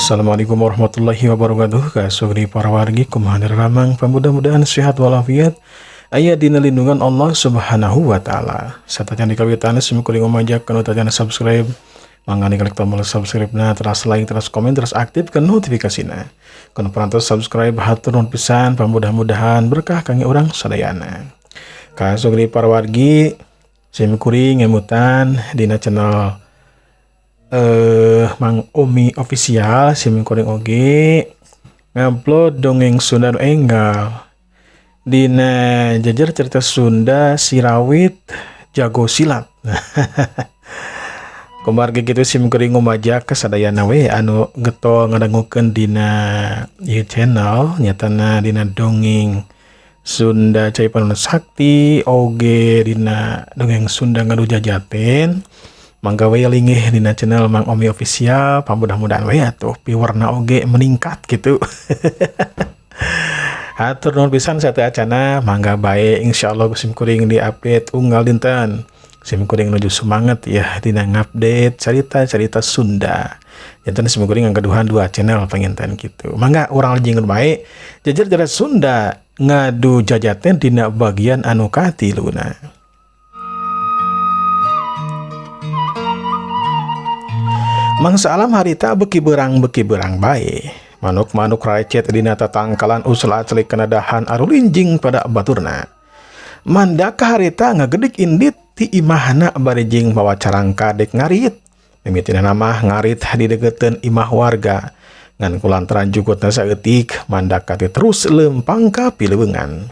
Assalamualaikum warahmatullahi wabarakatuh. Kasugri para wargi, kumaha ramang? Mudah-mudahan sehat walafiat, aya dina lindungan Allah Subhanahu wa Ta'ala. Sateuacan dikawitan, sim kuring ngumajak kanu tacan subscribe, mangga klik tombol subscribe na, terus like, terus komen, terus aktifkan notifikasina. Kanu parantos subscribe, hatur nuhun pisan, mudah-mudahan berkah kangge urang sadayana. Kasugri para wargi, sim kuring ngemutan dina channel Mang Omi Official. Sim kuring oge ngupload dongeng Sunda nu enggal dina jajar cerita Sunda Sirawit Jago Silat. Kumargi kitu, sim kuring ngumajak ka sadayana we anu getol ngadangukeun dina ieu channel, nyatana dina dongeng Sunda Cai Panon Sakti oge dina dongeng Sunda Ngadu Jajaten, mangga we linggih dina channel Mang Omi Official. Mudah-mudahan we atuh viewerna oge meningkat gitu. Hatur nuhun pisan sateuacanna, mangga bae, insyaallah sim kuring di update unggal dinten. Sim kuring nuju semangat ya dina ngupdate cerita-cerita Sunda. Janten sim kuring ngagaduhan dua channel panginten gitu. Mangga urang lajengkeun bae jajar cerita Sunda Ngadu Jajaten dina bagian anu katiluna. Mangsa alam harita beki berang bae. Manuk-manuk recet dina tatangkalan usul aclik kana dahan arulinjing pada baturna. Mandaka harita ngagedik indit ti imahna bari jeung mawa carangka dek ngarit. Mimitina mah ngarit di deketeun imah warga. Ngan kulantaran jukutna saeutik, Mandaka teh terus lempang ka pileungan.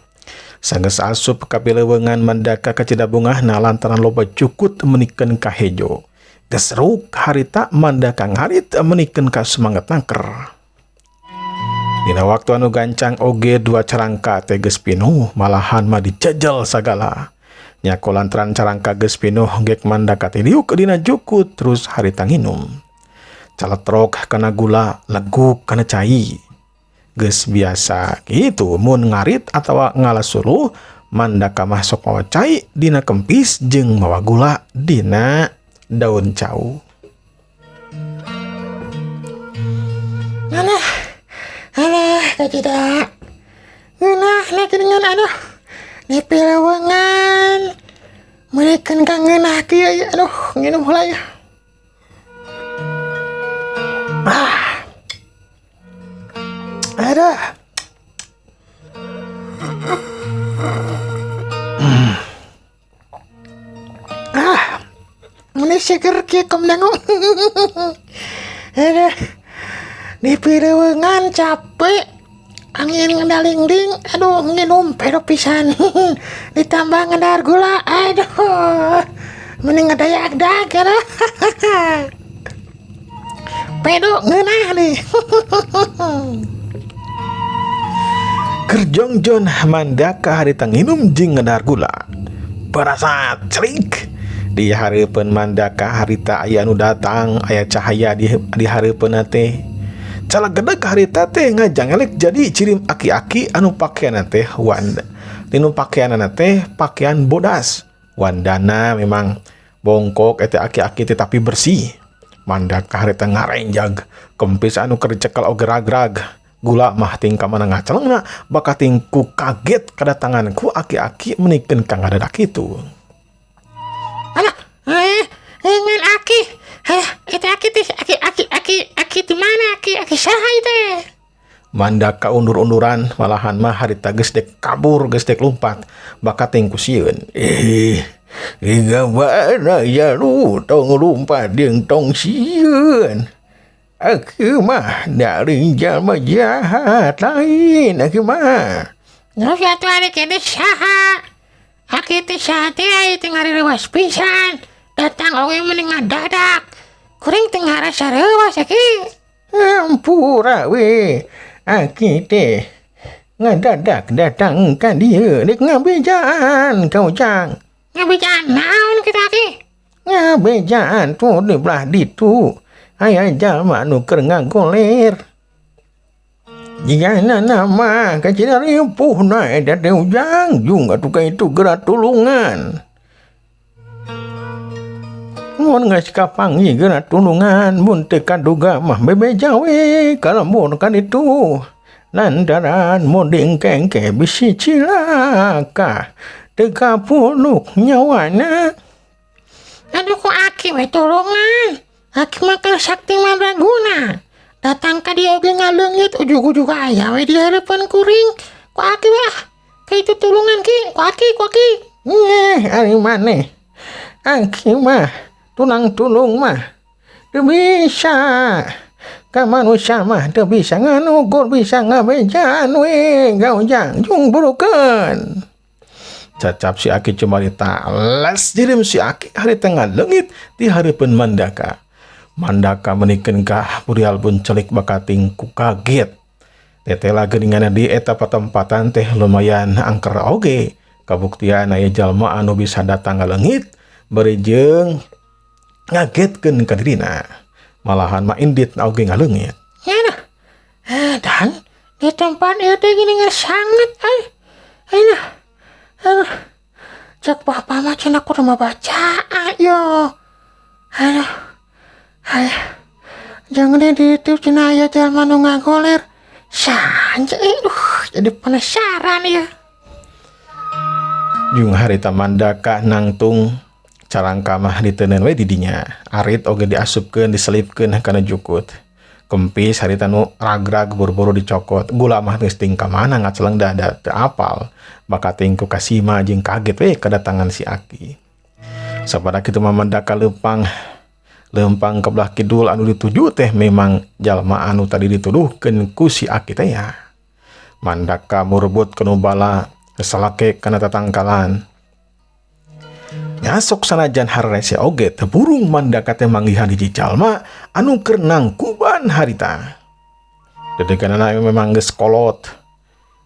Sanggeus asup ka pileungan, Mandaka kacida bungahna lantaran loba jukut menikeun ka hejo. Gesruk harita Mandaka ngarit menikeun ka semangat nangker. Dina waktu anu gancang oge dua carangka teh geus pinuh, malahan mah dijajal sagala. Nya lantaran carangka geus pinuh gek Mandaka teh diuk dina jukut terus harita nginum. Caletrok kana gula, leguk kana cai. Geus biasa gitu mun ngarit atawa ngala suluh, Mandaka mah sok mawa cai dina kempis jeung mawa gula dina daun cau. Alah, alah, kacida. Ngeunah na geuningan, aduh. Di pilewengan. Meunikeun ka ngeunah kieu ya, aduh, nginum heula ya. Ah. Aduh. Ah. Meni seger kieu kom dangu. Aduh. Di pilewengan capek. Angin ngedalingding, aduh, nginum pedo pisan. Ditambah ngedar gula, aduh. Mending ngedayak-dak ya. Pedo ngeunah nih. Kerjongjon Mandaka harita nginum jeung ngedar gula. Barasat cerik. Di hareupeun Mandaka harita aya anu datang, aya cahaya di hareupeun teh. Calagedeg harita teh ngajangelek jadi cirim aki-aki anu pakaianna teh wanda. Dinu pakaianna teh pakaian bodas. Wandana memang bongkok eta aki-aki teh tapi bersih. Mandaka harita ngarenjag, kempis anu keur dicekel oge rag-rag. Gula mah ting ka mana ngacelengna, bakating ku kaget kedatangan ku aki-aki menikeun ka ngadadak kitu. Alah, ngan aki. Itu aki teh, aki aki aki aki di mana aki? Aki saha itu? Mandaka undur-unduran, malahan mah harita geus dek kabur, geus dek lumpat, bakating ku sieun. Mana ya lu tong lumpat jeung tong sieun. Aku mah dari jalma jahat lain aku mah. Terus atuh ari kene saha? Aki teh saha teh aya teh ngareuwas pisan. Datang oge mending ngadadak. Kuring teh ngarasa reuwas aki. Ampura we. Aki teh ngadadak datang ka dieu dek ngabejaan ka ujang. Ngabejaan naon kitu aki? Ngabejaan tuh di belah ditu. Aya jalma anu keur ngagoler. Jigana nama kacida ripuhna eta teh ujang jung atuh ka itu geura tulungan. Mun geus kapanggih geuna tulungan, mun teu kaduga mah bebeja we ka lembur ka ditu. Lantaran munding kengke bisi cilaka teu kapuluk nyawana. Aduh, ku aki we tulungan. Aki mah kan sakti mandraguna. Datang ka dieu oge ngaleungit, ujug-ujug aya we di hareupeun kuring. Ku aki we ah. Ka itu tulungan ki, ku aki, ku aki. Nyeh, ari maneh. Aki mah tulang tulung mah teu bisa. Ka manusia mah teu bisa nganugur, bisa ngabejaan we gaujang jung burukeun. Cacap si Aki cumarita, les jirim si Aki harita ngaleungit di hareupeun Mandaka. Mandaka menikeun kah burial buncelik bakating ku kaget. Tetela geuninganna di eta patempatan teh lumayan angker oge. Kabuktian aya jalma anu bisa datang ngaleungit bari jeung ngagetkeun ka dirina. Malahan mah indit na oge ngaleungit. Ya nah. Dan di tempat ieu teh geuningan sangat euy. Ayeuna. Aduh. Cek bapak mah cenah kudu mabacaan yo. Aduh. Aduh. Jangan di ditu cenah aya jalma nu ngagoler. Sanja, aduh, jadi penasaran ya. Jeung harita Mandaka nangtung carangka mah diteundeun we di dinya. Arit oge diasupkeun, diselipkeun kana jukut. Kempis harita nu ragrag buru-buru dicokot. Gula mah geus ting ka mana ngaceleng dada teu apal. Bakating ku kasima jeung kaget we kedatangan si Aki. Sapada kitu mah Mandaka leumpang. Leumpang ke belah kidul anu dituju teh memang jalma anu tadi dituduhkeun ku si Aki teh ya. Mandaka murebut kanu bala salake kana tatangkalan. Nyasok sanajan hararese oge teu burung Mandaka teh manggihan hiji jalma anu keur nangkuban harita. Dedeganana memang geus kolot.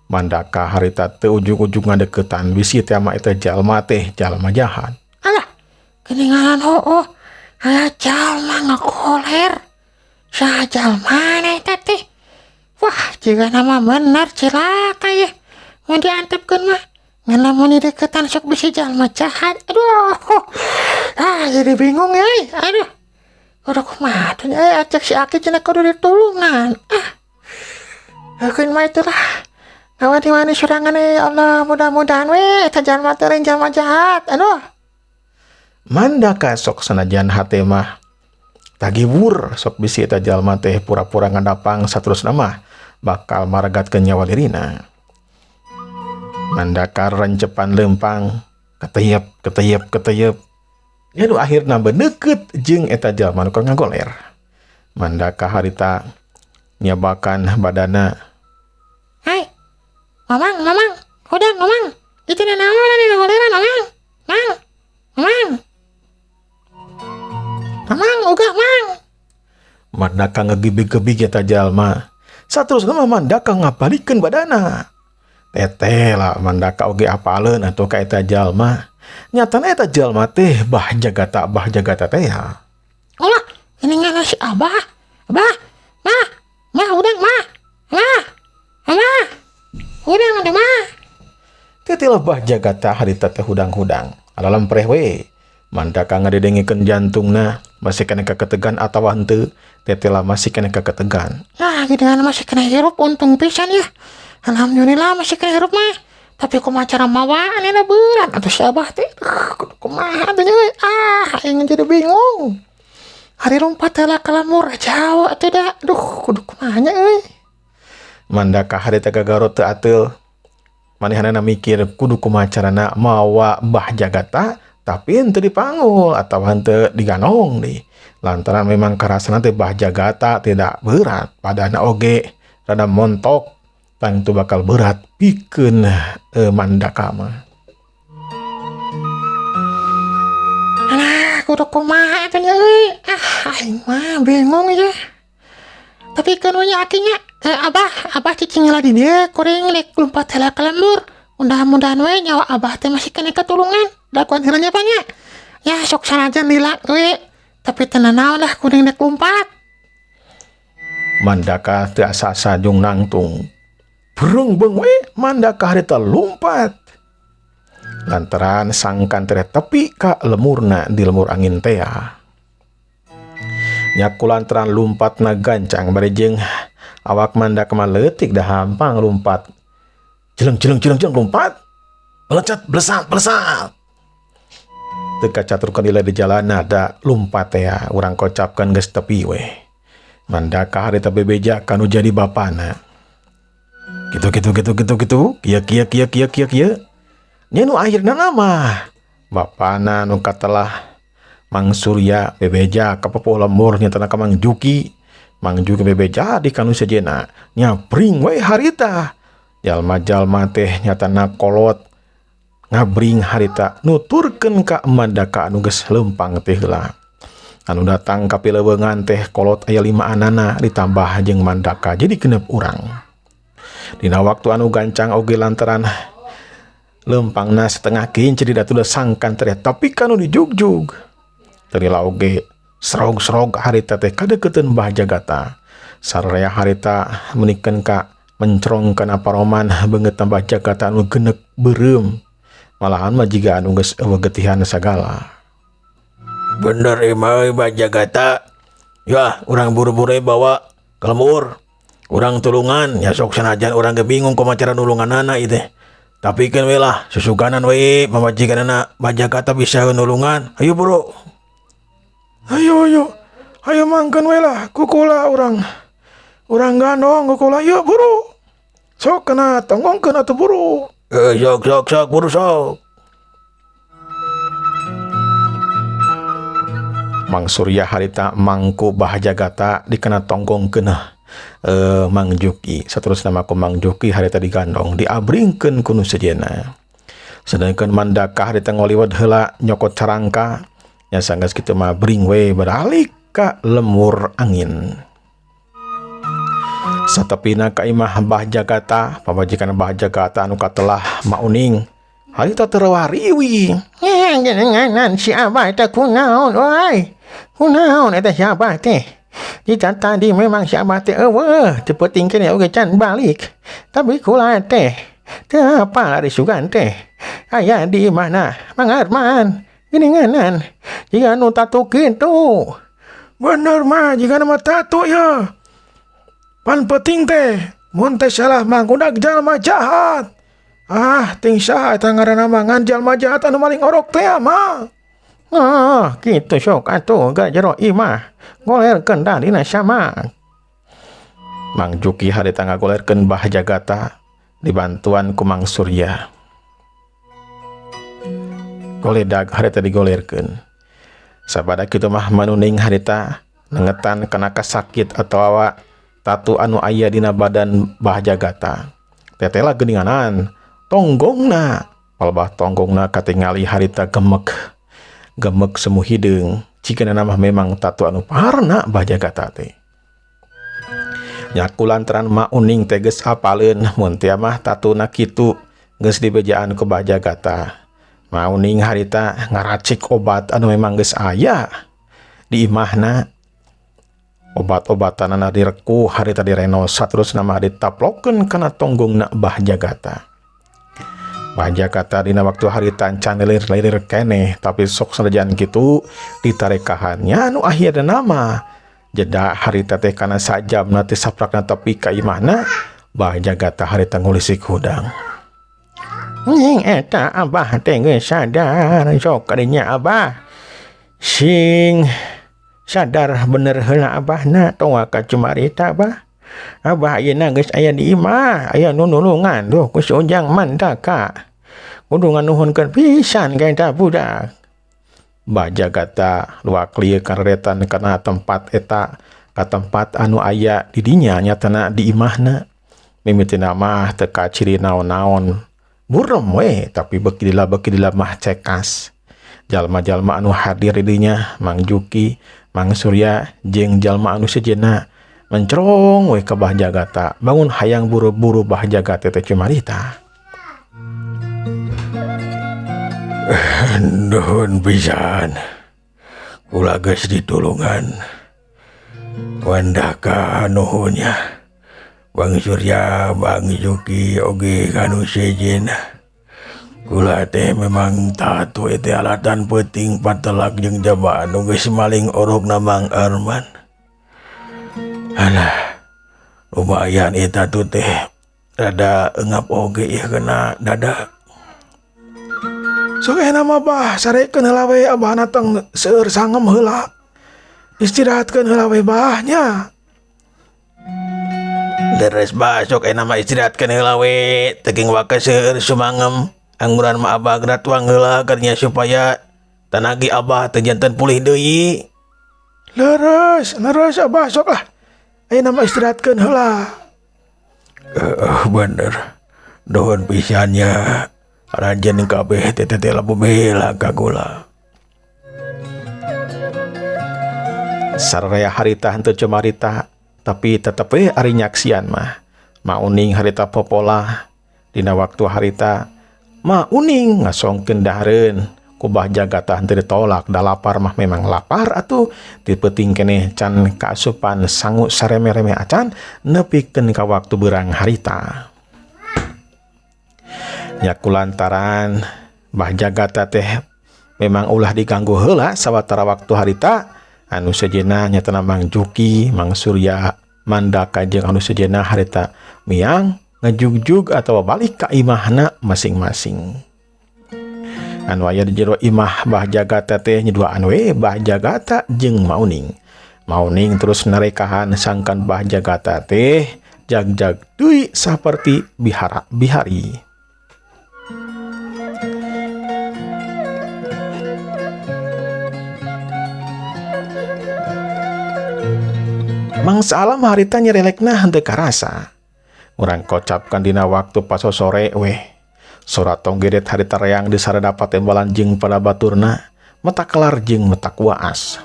Mandaka harita teu ujug-ujug ngadeukeutan bisi teh ama eta jalma teh jalma jahat. Alah, geuningan hooh. Aya jalma ngagoler. Saha jalma na eta teh? Wah, jiga nama bener cilaka ye. Mun diantepkeun mah ngan lamun dideukeutan sok bisi jalma jahat. Aduh. Ah, jadi bingung ya. Aduh. Kudu kumaha teh nya, acek si Aki cenah kudu ditulungan. Ah. Heukeun mah itulah. Ngawani-wani sorangan ya Allah, mudah-mudahan we eta jalma teh lain jalma jahat. Aduh. Mandaka sok sanajan hate mah tagibur sok bisi eta jalma teh pura-pura ngadapang saterusna mah bakal maragatkeun nyawa dirina. Mandaka rencepan leumpang keteyep keteyep keteyep. Ya nu akhirna beneukeut jeung eta jalma nu keur ngagoler. Mandaka harita nyabakan badana. Hai. Mamang, mamang, hudang mamang. Itu naon anu ngagoleran mamang? Mang. Mamang. Mamang, ogah mang. Mandaka ngegebig-gebig eta jalma. Saterusna mah Mandaka ngabalikeun badana. Teteh lah Mandaka oge apaleun atuh ka eta jalma. Nyatana eta jalma teh bah jagata, bah jagata teh ya. Ulah, ini ngana si Abah. Abah, mah, mah udang mah. Mah, mah. Udang atuh mah. Teteh lah bah jagata harita teh hudang-hudang. Alalem preh we. Mandaka ngadedengikeun jantungna masih kena kaketegan atawa henteu. Teteh lah masih kena kaketegan. Nah, geuningan masih kena hirup untung pisan ya. Alhamdulillah masih kena hirup mah. Tapi kumaha cara mawaan eta berat atuh si Abah teh. Kudu kumaha atuh nya euy. Ah, aing jadi bingung. Ari lompat heula ka lemur jauh atuh da. Duh, kudu kumaha nya euy. Mandaka harita gagarot teu ateul. Manehanana mikir kudu kumaha carana mawa bah jagata tapi henteu dipanggul atawa henteu diganong deui. Lantaran memang karasana teh bah jagata tidak berat, padana oge rada montok, tangtu bakal berat pikeun Mandaka mah. Alah, kudu kumaha atuh nya euy. Ah, aing mah bingung ya. Tapi keun we nya akinya. Abah, abah cicing heula di dieu, kuring rek lumpat heula ka lembur. Mudah-mudahan we nyawa abah teh masih kena katulungan. Dakuan heula nya nya. Ya sok sanajan lila we, tapi teu nanaon lah kuring rek lumpat. Mandaka teu asa-asa jeung nangtung. Breungbeung we Mandaka harita lumpat. Lantaran sangkan teh tepi ka lemurna di lemur angin teh. Nya kulantaran lumpatna gancang bari jeung awak Mandaka mah leutik dah hampang lumpat. Jeleng jeleng jeleng jeleng lumpat. Melecet blesat blesat. Teu kacaturkeun lila di jalana da lumpat teh ya, urang kocapkeun geus tepi we. Mandaka harita bebeja kanu jadi bapana. Gitu gitu gitu gitu gitu, kieu kieu kieu kieu kieu kieu. Nya nu akhirna mah bapana nu katelah Mang Surya bebeja ka pepuh lembur nyatana ka Mang Juki. Mang Juki bebeja di kanu sejenna nyapring we harita. Jalma-jalma teh nyatana kolot ngabring harita nuturkeun ka Mandaka anu geus leumpang teh heula. Anu datang ka pileuweungan teh kolot aya 5 anana ditambah jeung Mandaka jadi 6 urang. Dina waktu anu gancang oge lantaran leumpangna setengah kinci di datu sangkan teh tapi kanu dijugjug. Teu oge serog-serog harita teh kadeukeuteun Mbah Jagata. Sararea harita menikeun ka mencrong kana paroman beungeut Mbah Jagata anu genek beureum. Malahan mah jiga anu geus eueuh getihan sagala. Bener imah Mbah Jagata. Ya, urang buru-buru bawa ke lembur. Urang tulungan, ya sok sanajan urang ge bingung kumaha cara nulunganana ieu teh. Tapi keun we lah, susuganan we pamajikanana Mbah Jagata bisa nulungan. Ayo buru. Ayo ayo. Ayo mangkeun we lah, kukula urang. Urang gandong kukula yuk buru. Sok kena tonggongkeun atuh buru. Sok sok sok buru sok. Mang Surya harita mangku Bah Jagata dikena tonggongkeun Mang Juki. Saterusna mah ku Mang Juki harita digandong diabringkeun ku nu sejenna. Sedangkan Mandaka harita ngoliwat heula nyokot carangka nya sanggeus kitu mah bring we beralik ka lemur angin. Satepina ka imah Bah Jagata, pamajikan Bah Jagata anu katelah Mauning harita terwariwi. Ngeuneunan si Abah teh kunaon euy? Kunaon eta si Abah teh? Jika tadi memang si Abah teh eueuh, teu penting keneh oge can balik. Tapi kula teh teu apal ari sugan teh. Aya di imahna Mang Arman geuninganan. Jiga nu tatu kitu. Bener mah jiga nu tatu ya. Pan penting teh mun teh salah mah ngudag jalma jahat. Ah, ting saha eta ngaranna mah ngan jalma jahat anu maling orok teh mah. Ah, kitu sok atuh ga jero imah. Golerkeun da dina sama. Mang Juki harita ngagolerkeun Bah Jagata dibantuan ku Mang Surya. Goledag harita digolerkeun. Sabada kitu mah manuning harita nengetan kana kasakit atawa tatu anu aya dina badan Bah Jagata. Tetela geuninganan tonggongna, palbah tonggongna katingali harita gemek. Gemek semu hideung. Jigana mah memang tatu anu parna Bah Jagata teh. Nya kulantaran Mauning teh geus apaleun mun teh mah tatuna kitu geus dibejaan ku Bah Jagata. Mauning harita ngaracik obat anu memang geus aya di imahna. Obat-obatanana direkuh harita direnosa terus nama ditaplokeun kana tonggongna Bah Jagata. Bah Jagata dina waktu harita can lilir-lilir keneh tapi sok sanajan kitu ditarekahannya anu akhirna nama jeda harita teh kana sajamna teh saprakna tepi ka imahna Bah Jagata harita ngulisik hudang. Nying eta Abah teh geus sadar sok kadinya Abah. Sing sadar bener heula Abahna tong ka cumarita Abah. Abah ayeuna geus aya di imah, aya nu nulungan duh ku si Ujang Mandaka. Kudu nganuhunkeun pisan ka eta budak. Bah Jagata luak lieu kareretan kana tempat eta ka tempat anu aya di dinya nyatana di imahna. Mimitina mah teu kaciri naon-naon. Burem we tapi beuki dila mah cekas. Jalma-jalma anu hadir di dinya Mang Juki, Mang Surya jeung jalma anu sejenna mencerong we ka Bah Jagata. Bangun hayang buru-buru Bah Jagata teh cumarita. Nuhun pisan. Kula geus ditulungan. Wandaka nuhun nya. Bang Surya, Bang Juki oge kanu sejen. Kula teh memang tatu teh alatan peuting patelak jeung jaba anu geus maling orokna Mang Arman. Alah, lumayan eta tuh teh rada engap oge ieu kena dada. Sok enak mah bah, sarekeun heula we abahna tong seueur sangem heula. Istirahatkeun heula we bah nya. Leres bah, sok enak mah istirahatkeun heula we, teuing waka seueur sumangem. Angguran mah abah geura tuang heula kernya supaya tanagi abah teh janten pulih deui. Leres, leres abah sok lah. Ayeuna mah istirahatkeun heula. Bener. Nuhun pisan nya. Aranjeun kabeh teh teh labu bela ka kula. Sararea harita henteu cumarita, tapi tetep we ari nyaksian mah. Mauning harita popola dina waktu harita Mauning ngasongkeun dahareun. Ku Bah Jagata henteu ditolak, da lapar mah memang lapar atuh. Ti peuting keneh can kaasupan sangu sareme-reme acan nepikeun ka waktu beurang harita. Nya kulantaran Bah Jagata teh memang ulah diganggu heula sawatara waktu harita anu sejenna nyatana Mang Juki, Mang Surya, Mandaka jeung anu sejenna harita miang ngajugjug atawa balik ka imahna masing-masing. Anu aya di jero imah Bah Jagata teh nyeduaan we Bah Jagata jeung Mauning. Mauning terus narekahan sangkan Bah Jagata teh jag-jag deui saperti bihara bihari. Mangsa alam harita nyerelekna henteu karasa. Urang kocapkan dina waktu pasosore weh. Sora tonggedet harita reang di sarada patembalan jeung pada baturna, mata kelar jeung mata kuaas.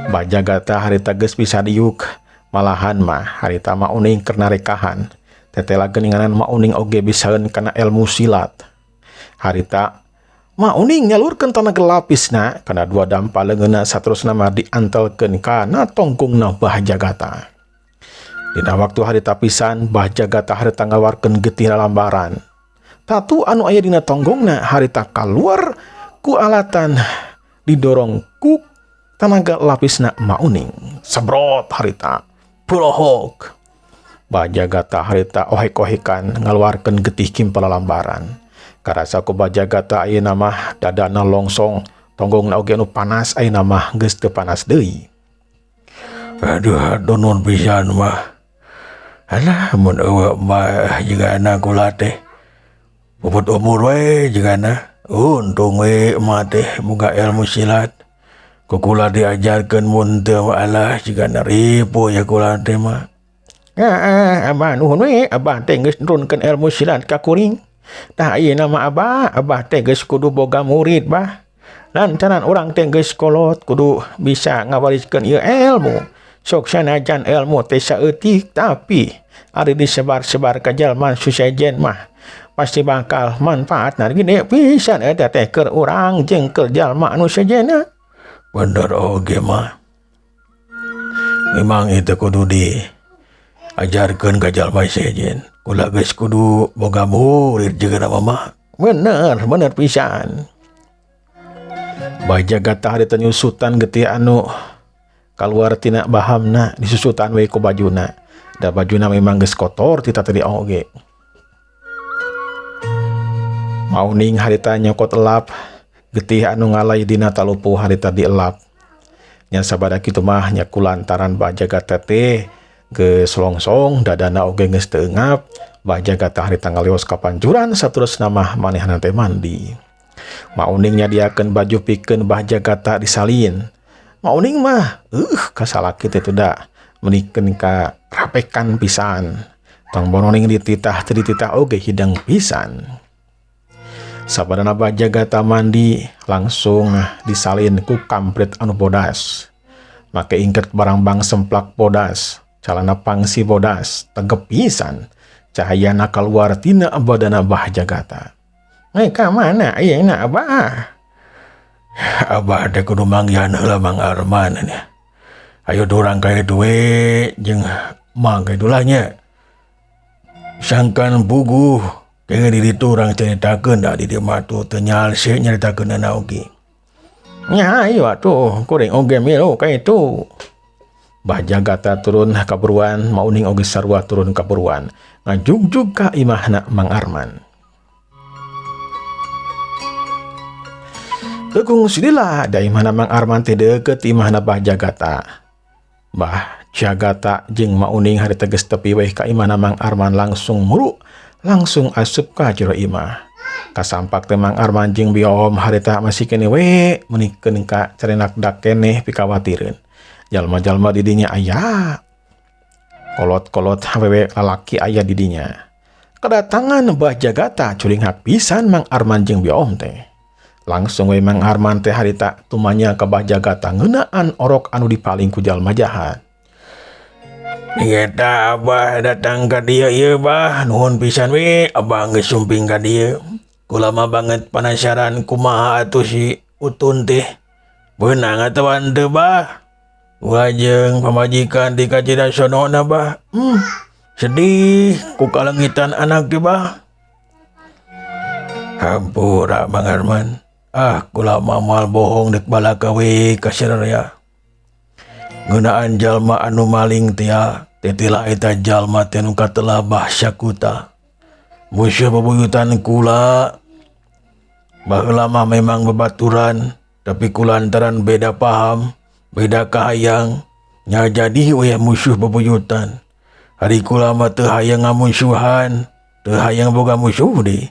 Bah Jagata harita geus bisa diuk, malahan mah harita Mauning keur narekahan. Tetela geuninganan Mauning oge bisaeun kana ilmu silat. Harita Mauning nyalurkeun tanaga lapisna kana dua dampa leungeunna saterusna mah diantelkeun kana tongkungna Bah Jagata. Dina waktu harita pisan Bah Jagata harita ngaluarkeun getih lambaran. Tatu anu aya dina tonggongna harita kaluar ku alatan didorong ku tanaga lapisna Mauning. Sebrot harita pulohok. Bah Jagata harita ohek-ohekan ngaluarkeun getih kimpala lambaran. Karasa ku Bah Jagata ayeuna mah dadana longsong, tonggongna oge anu panas ayeuna mah geus teu panas deui. Aduh, nuhun pisan mah. Alah, mun eueuh mah jigana kula teh. Puput umur we jigana. Untung we mah teh boga ilmu silat. Ku kula diajarkeun mun teu alah jigana ripuh ya kula teh mah. Heeh, abah nuhun we, abah teh geus nurunkeun ilmu silat ka kuring. Tah ayeuna mah abah, abah teh geus kudu boga murid bah. Lantaran urang teh geus kolot kudu bisa ngawariskeun ieu ilmu. Sok sanajan ilmu teh saeutik tapi ari disebar-sebar ka jalma susejen mah pasti bakal manfaatna gede pisan eta teh keur urang jeung keur jalma anu sejenna. Bener oge mah. Memang itu kudu diajarkeun ka jalma sejen. Kula geus kudu boga murid jeung mama. Bener, bener pisan. Bah Jagata harita nyusutan getih anu kaluar tina bahamna disusutan we ku bajuna. Da bajuna memang geus kotor tita tadi oge. Mauning harita nyokot elap getih anu ngalai dina talupu harita dielap. Nya sabada kitu mah nya kulantaran Bah Jagata teh geus longsong dadana oge geus teu eungap. Bah Jagata harita ngalios ka pancuran saterusna mah manehna teh mandi. Mauning nyadiakeun baju pikeun Bah Jagata disalin. Mauning mah kasalaki teh da menikeun ka rapekan pisan. Tong bononing dititah teu dititah oge hidang pisan. Sabadana Bah Jagata mandi langsung disalin ku kampret anu bodas. Make ingket barang-bang semplak bodas, calana pangsi bodas, tegep pisan. Cahayana kaluar tina badana Bah Jagata. Ka mana ayeuna Abah? Abah teh kudu manggihan heula Mang Arman nya. Ayo dorang ka ditu we jeung mang ka ditu lah nya. Sangkan buguh kenge di ditu urang caritakeun da di dieu mah tuh teu nyalse nyaritakeunana oge. Nya ayo atuh kuring oge milu ka itu. Bah Jagata turun kaburuan, Mauning oge sarua turun kaburuan. Ngajugjug ka imahna Mang Arman. Teu kungsi lila da imahna Mang Arman teh deukeut imahna Bah Jagata. Bah Jagata jeung Mauning harita geus tepi weh ka imahna Mang Arman langsung muru, langsung asup ka jero imah. Kasampak teh Mang Arman jeung Biom harita masih keneh we meunikeun ka carenak dak keneh pikawatireun. Jalma-jalma di dinya aya. Kolot-kolot awewe lalaki aya di dinya. Kedatangan Bah Jagata curinghak pisan Mang Arman jeung Biom teh. Langsung we Mang Arman teh harita tumanya ka Bah Jagata ngeunaan orok anu dipaling ku jalma jahat. Eta abah datang ka dieu ieu bah, nuhun pisan we abah geus sumping ka dieu. Kula mah banget penasaran kumaha atuh si Utun teh. Beunang atawa henteu bah? Kula jeung pamajikan di kacida sonona bah. Sedih ku kalengitan anak teh bah. Hampura Mang Arman. Ah, kula mah moal bohong dek balaka we ka sararea. Ngeunaan jalma anu maling teh tetila eta jalma teh nu katelah Bah Sakuta. Musuh bebuyutan kula. Baheula mah memang bebaturan, tapi kulantaran beda paham, beda kahayang, nya jadi we musuh bebuyutan. Ari kula mah teu hayang ngamusuhan, teu hayang boga musuh deui.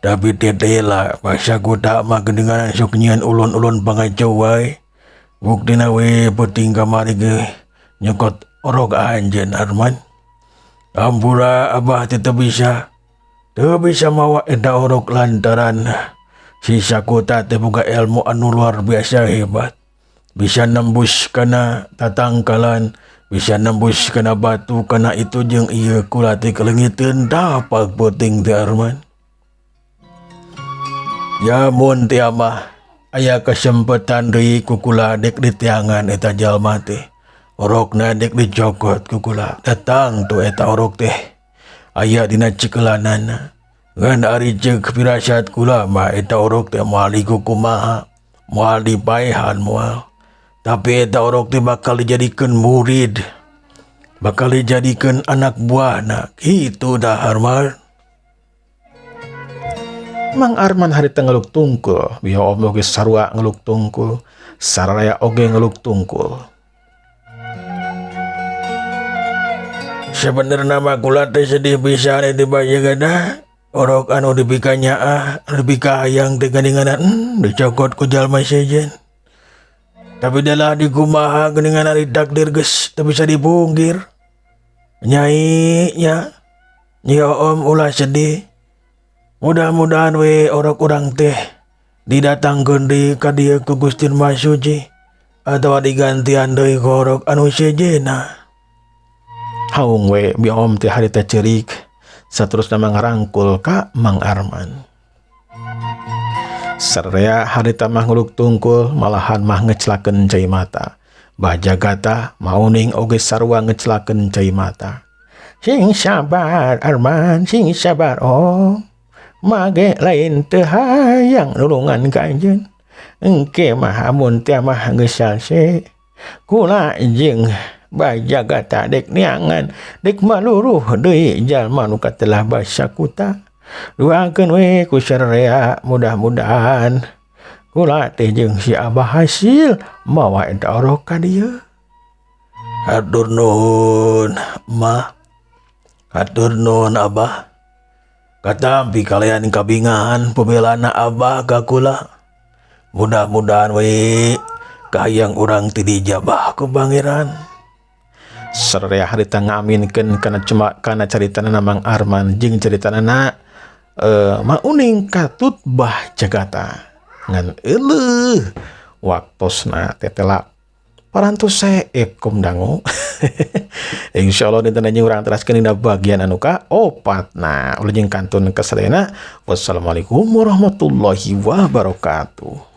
Tapi tetela Bah Sakuta mah geuningan sok nyieun ulun-ulun pangacau wae. Buktina we peuting kamari ge nyokot orok anjeun Arman. Ampura abah teh teu bisa mawa eta orok lantaran si Sakuta teh boga ilmu anu luar biasa hebat. Bisa nembus kana tatangkalan, bisa nembus kana batu, kana itu jeung ieu kula teh kaleungiteun tapak peuting teh Arman. Ya mun teh mah aya kesempatan deui ku kula dek diteangan eta jalma teh. Orokna dek dicokot ku kula. Datang tu eta orok teh aya dina cikelanana. Ngan ari ceuk pirasat kula mah eta orok teh moal dikukumaha, moal dipaehan moal. Tapi eta orok teh bakal dijadikeun murid, bakal dijadikeun anak buahna. Kitu dah Arman. Mang Arman harita ngeluk tungkul, Biom oge sarua ngeluk tungkul, sararea oge ngeluk tungkul. Sebenarnya mah kula teh sedih pisan eta Bah Jagata. Orok anu dipika nyaah, anu dipika hayang teh geuningan, dicokot ku jalma sejen. Tapi dalah dikumaha geuningan ari takdir geus teu bisa dipungkir. Nyai nya, nyi Oom ulah sedih. Mudah-mudahan we orok urang teh didatangkeun deui ka dieu ku Gusti Maha Suci atawa digantian deui ku orok anu sejenna. Haung we Biom teh harita ceurik saterusna mangarangkul ka Mang Arman. Sararea harita mah ngeluk tungkul malahan mah ngecelakeun cai mata. Bah Jagata Mauning oge sarua ngecelakeun cai mata. Sing sabar Arman, sing sabar oh. Mage lain teu hayang nulungan ka anjeun. Engke mah amun teh mah geus salse. Kula jeung Bah Jagata dek neangan dek maluruh deui jalma nu katelah Bah Sakuta. Doakeun we ku sararea mudah-mudahan kula teh jeung si Abah hasil mawa eta orok ka dieu. Hatur nuhun mah, hatur nuhun Abah. Katampi kalian kabingahan pembelana Abah ka kula. Mudah-mudahan we kahayang urang teh dijabah ku Pangeran. Sararea harita ngaminkeun kana cuma kana caritana Mang Arman jeung caritana Mauning katut Bah Jagata. Ngan euleuh waktosna tetela parantos seep kum dangu. Insyaallah dinten anjeun urang teraskeun dina bagian anu ka opatna. Ulah jeung kantun kasadayana. Wassalamualaikum warahmatullahi wabarakatuh.